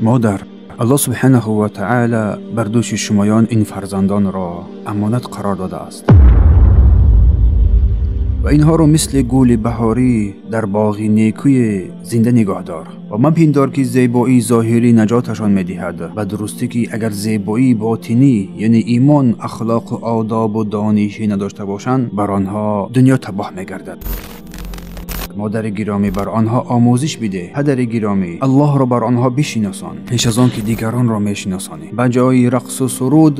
Модар, Аллоҳ субҳанаҳу ва таъоло бар дӯши шумоён ин фарзандонро амонат қарор додааст ва инҳоро мисли гули баҳорӣ дар боғи некӯи зинда нигоҳ дор ва мапиндор ки зебоии зоҳирӣ наҷоташон медиҳад. Ба дурустӣ ки агар зебоии ботинӣ, яъне имон, ахлоқу одобу донишӣ надошта бошанд, бар онҳо дунё табоҳ мегардад. Модари гиромӣ, бар онҳо омӯзиш бидеҳ. Падари гиромӣ, Аллоҳро бар онҳо бишиносон пеш аз он ки дигаронро мешиносонӣ. Ба ҷои рақсу суруд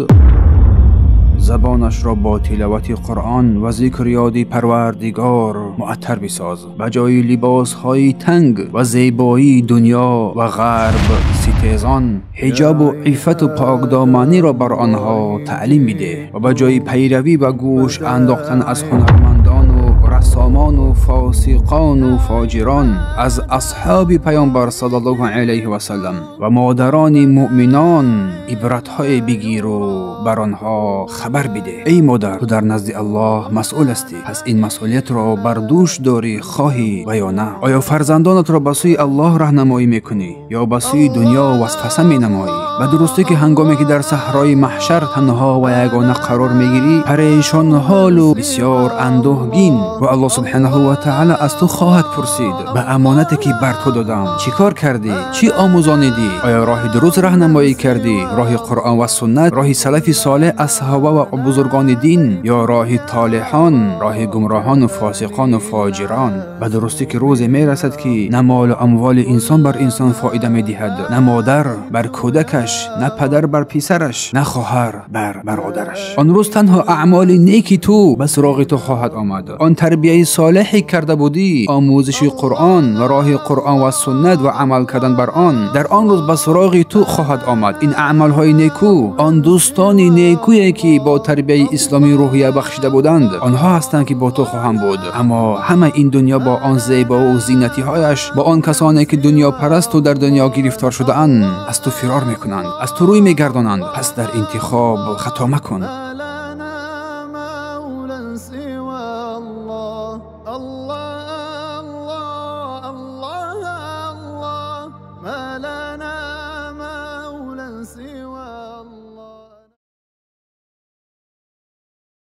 забонашро бо тиловати Қуръон ва зикр ёди Парвардигор муаттар бисоз. Ба ҷои либосҳои танг ва зебоии дунё ва ғарб ситезон, ҳиҷобу иффату покдоманиро бар онҳо таълим бидеҳ ва ба ҷои пайравӣ ва гӯш андохтан аз ҳунармандону рассомону фосиқону фоҷирон, аз асҳоби паёмбар саллаллоҳу алайҳи васаллам ва модарони муъминон ибратҳое бигиру бар онҳо хабар бидеҳ. Эй модар, ту дар назди Аллоҳ масъул ҳастӣ, пас ин масъулиятро бар дӯш дорӣ, хоҳӣ ва ё на. Оё фарзандонатро ба сӯи Аллоҳ раҳнамоӣ мекунӣ ё ба сӯи дунё васваса менамоӣ? Ба дурустӣ ки ҳангоме ки дар саҳрои маҳшар танҳо ва ягона қарор мегирӣ, парешонҳолу бисёр андӯҳгин, ва Аллоҳ субҳанаҳу ва таъоло аз ту хоҳад пурсид: ба амонате ки бар ту додам чӣ кор кардӣ? Чӣ омӯзонидӣ? Оё роҳи дуруст раҳнамоӣ кардӣ? Роҳи Қуръон ва суннат, роҳи салафи солеҳ аз саҳоба ва бузургони дин, ё роҳи толиҳон, роҳи гумроҳону фосиқону фоҷирон? Ба дурустӣ ки рӯзе мерасад ки на молу амволи инсон бар инсон фоида медиҳад, на модар бар кӯдакаш, на падар бар писараш, на хоҳар бар бародараш. Он рӯз танҳо аъмоли неки ту ба суроғи ту хоҳад омад. Он тарбияи солеҳе карда будӣ, омӯзиши Қуръон ва роҳи Қуръон ва суннат ва амал кардан бар он, дар он рӯз ба суроғи ту хоҳад омад. Ин аъмолҳои некӯ, он дӯстони некӯе ки бо тарбияи исломӣ рӯҳия бахшида буданд, онҳо ҳастанд ки бо ту хоҳанд буд. Аммо ҳама ин дунё бо он зебову зинатиҳояш, бо он касоне ки дунёпарасту дар дунё гирифтор шудаанд, аз ту фирор мекунанд, аз ту рӯй мегардонанд. Пас дар интихоб хато макун.